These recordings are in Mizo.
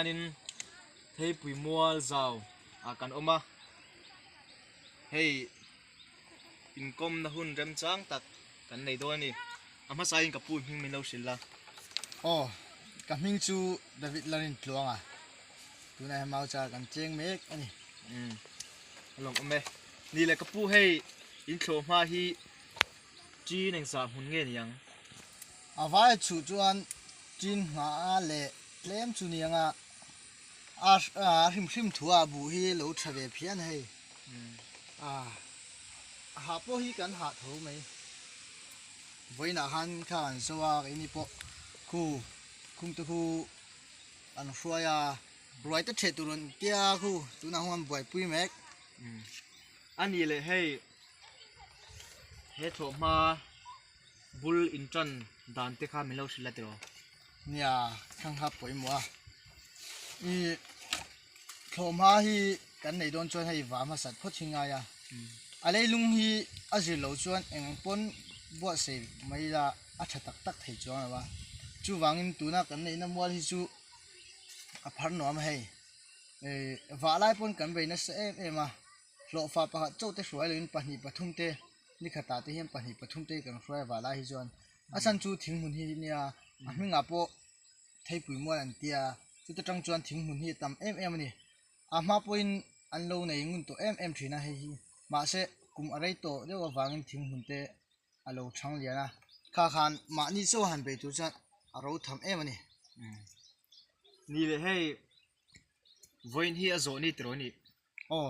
hianin theipui mual zau ah kan awm a hei inkawmna hun remchang tak kan nei dawn a ni a hmasa in ka pu hming min lo hrilh la. Aw ka hming chu David Lalrintluanga tunah hian Mauchar kan cheng mek a ni. Umm a lawmawm e. Ni le ka pu hei in thlawh hma hi Chin engzah hmun nge ni ang? A vai chhuh chuan chin hma leh tlem chu ni ang a, a hrim hrim thu ah buh hi lo tha ve phian hei. A hah pawh hi kan hah tho mai. Vawiinah khan kha an zo a, keini pawh khu khungte khu an hruai a, ruai te ṭheh tur an tia khu tunah huan buaipui mek. A nih leh hei. He thlawhhma bul in tan dan te kha min lo hrilh a tiraw? Nia, thlang kha pawimawh a. I thlawhhma hi kan nei dawn chuan hei va hmasat phawt hi ngai a. A leilung hi a zir loh chuan eng pawn buatsaih mai la a tha tak tak thei chuang lo a. Chuvangin tuna kan neihna mual hi chu a phar nuam a hei. Vah lai pawn kan bei nasa em em a. Hlawhfa pakhat chauh te hruai loin pahnih pathum te ni khatah te hian pahnih pathum te kan hruai a valai hi chuan a chhan chu thing hmun hi nia a hmingah pawh theipui mual an tia chuta tang chuan thing hmun hi a tam em em a ni a hma pawhin an lo nei ngun tawh em em thin a hei hi mahse kum a rei tawh deuh avangin thing hmun te a lo chang lian a kha khan mahni chaw han bei tur chuan a ro tham em a ni. Ni leh hei vawiin hi a zawh ni tiraw ni. Aw.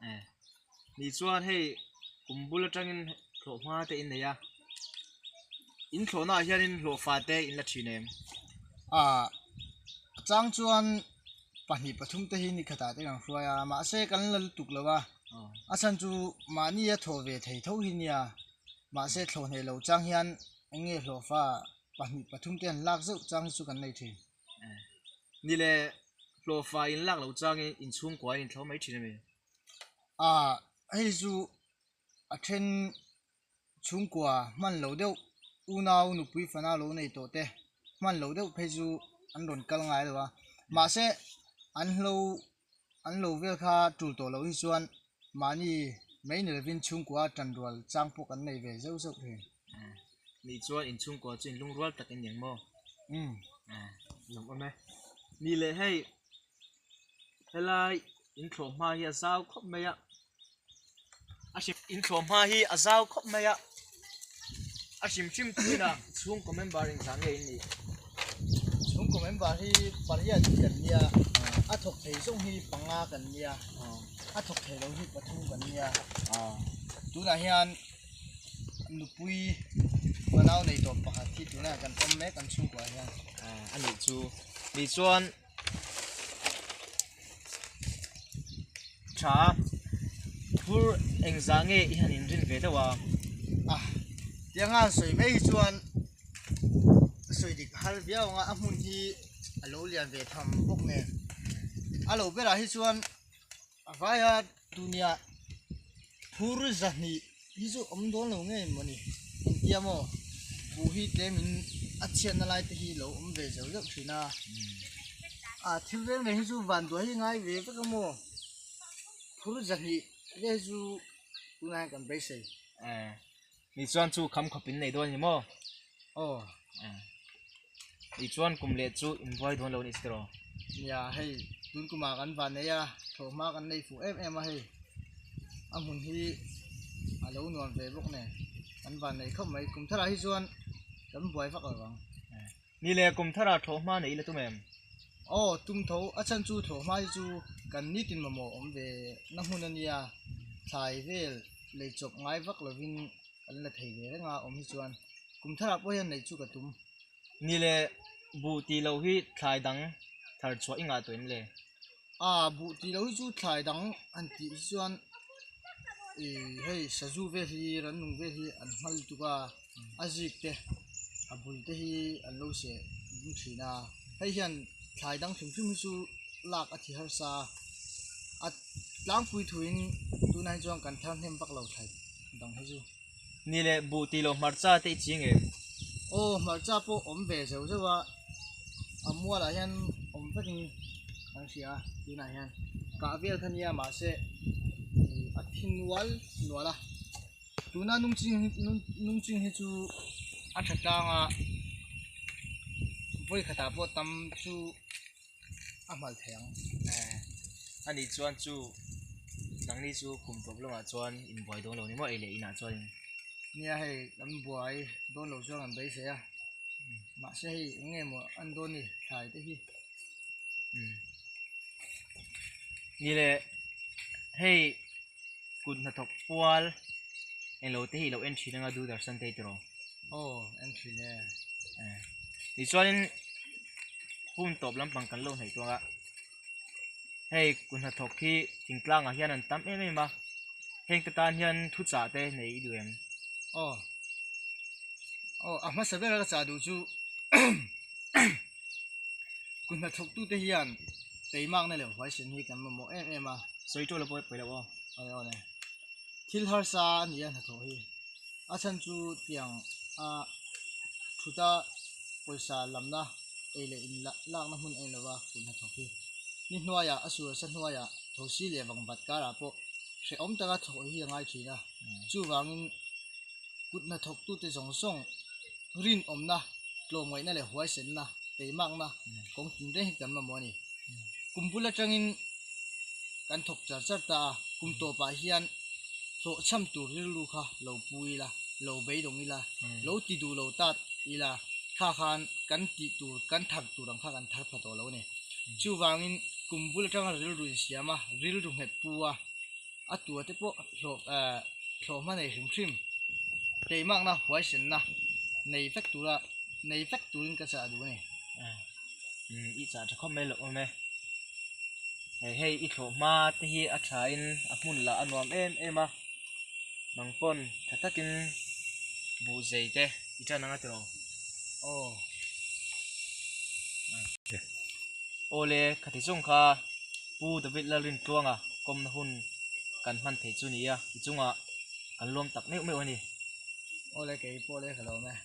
Eh. Ni chuan hei kum bul atangin thlawh hma te in nei a. In thlawhna ah hianin hlawhfa te in la thin em? Ah, a chang chuan pahnih pathum te hi ni khatah te kan hruai a, mahse kan la lutuk lo a. A chhan chu mahni a thawh ve thei tho hi nia, mahse thlawh hneh lo chang hian eng nge hlawhfa pahnih pathum te han lak zeuh chang hi chu kan nei thin. Ni le, hlawhfa in lak lo changin inchhungkua in inthlo mai thin a mi? Ah, hei chu a then chhungkua hman lo deuh unau nupui fana lo nei tawh te hman lo deuh phei chu an rawn kal ngai lo a, mahse an hlo an lo vel kha tul tawh loh hi chuan mahni mai ni lovin chhungkua tanrual chang pawh kan nei ve zeuh zeuh thin. Ni chuan inchhungkua chu inlungrual tak in niang maw? Umm. Lawm awm e. Ni leh hei helai inthlawh hma hi a zau khawp mai a, a hrim inthlawh hma hi a zau khawp mai a, a hrim hrim tuinah chhungkaw member engzah nge in nih? Chhungkaw member hi pariat kan nia, a thawk thei zawng hi panga kan nia, a thawk thei lo hi pathum kan nia. Tunah hian nupui fanau nei tawh pakhat hi tunah kan awm mek an chhungkuah hian. A nih chu ni chuan tha phur engzah nge i han inrin ve deuh a? A tianga han sawi mai hi chuan sawi dik har viau ang a, a hmun hi a lo lian ve tham bawk nen a lo berah hi chuan A vaia tunia phur zahnih hi chu awm dawn lo ngei mawni an tia maw buh hi tlemin a chhiatna lai te hi lo awm ve zeuh zeuh thin a ah thil reng reng hi chu van duai hi ngai ve vek a maw phur zahnih vel chu tunah hian kan beisei. Eh ni chuan chu kham khawp in nei dawn a ni maw? Aw. Eh ni chuan kum leh chu in buai dawn lo a ni si tiraw? Nia hei tun kumah kan van nei a thlawh hma kan nei fuh em em a hei a hmun hi a lo nuam ve bawk nen kan van nei khawp mai kum tharah hi chuan kan buai vak lo vang. Ni le kum tharah thlawh hma nei ila tum em? Aw tum tho a chhan chu thlawh hma hi chu kan nitin mamawh awm ve na hmun a nia thlai vel lei chawp ngai vak lovin kan la thei ve reng a awm hi chuan kum tharah pawh hian neih chu ka tum. Ni le buh tih loh hi thlai dang thar chhuah i ngah tawh em le? A buh tih loh hi chu thlai dang han tih hi chuan ih hei sazu vel hi rannung vel hi an hmal lutuk a a zik te a bul te hi an lo seh ding thin a hei hian thlai dang hrim hrim hi chu lak a thi harsa a tlangpui thuin tunah hi chuan kan thar hnem vak lo thlai dang hi chu. Ni leh buh tih loh hmarcha te i ching em? Aw hmarcha pawh awm ve zeuh zeuh a, a mualah hian awm vekin. kan hria a tunah hian kah vel kha nia mahse a thi nual nual a tuna nungching hi nungching hi chu a tha tlang a vawi khatah pawh tam chu a hmal thei ang. Ani chuan chu nangni chu kum tawp lamah chuan inbuai dawn lo ni maw ei leh inah chuan. Nia hei kan buai dawn lo chuan kan beisei a mahse hei eng nge maw an dawn ni thlai te hi. Ni le hei kut hnathawk pual englo te hi ilo en thin anga Doordarshan te hi tiraw? Aw en thin e. Tichuanin hun tawp lampang kan lo hnaih tuang a hei kut hnathawk hi thingtlangah hian an tam em em a heng te tan hian thuchah te nei i duh em? Aw aw a hmasa ber a ka chah duh chu Kut hnathawktute hian teimakna leh huaisen hi kan mamawh em em a. Sawi ṭawh lo pawh pawi loh aw. Aw aw le. Thil harsa a ni a hnathawh hi. A chhan chu tiang a thuta pawisa lamna ei leh in lakna hmun a ni lova kut hnathawk hi. Ni hnuaiah a sur sa hnuaiah thosi leh vangvat karah pawh hrehawm taka thawh hi a ngai thin a. Chuvangin kut hnathawktute zawng zawng rinawmna, tlawmngaihna leh huaisenna, teimakna kawng tin reng hi kan mamawh a ni. Kum bul atangin kan thawk char char ta a, kum tawpah hian hlawhchham tur rilru kha lo pu ila, lo beidawng ila, lo ti duh lo ta ila, kha khan kan tih tur, kan thar tur ang kha kan thar pha tawh lo a ni. Chuvangin kum bul atanga rilru insiam a, rilru nghet pu a, a tua te pawh hlawh eh thlawh hma nei hrim hrim teimakna huaisenna nei vek tura nei vek turin ka chah duh a ni. Umm i chah tha khawp mai loh awm e. Hei hei i thlawh hma te hi a tha in a hmun lah a nuam em em a nang pawn tha takin buh zei te i tan ang a tiraw? Aw. Awle khati chung kha Pu David Lalrintluanga kawmna hun kan hman thei chu ni a, i chungah kan lawm tak meuh meuh a ni. Awle kei pawh le ka lawm e.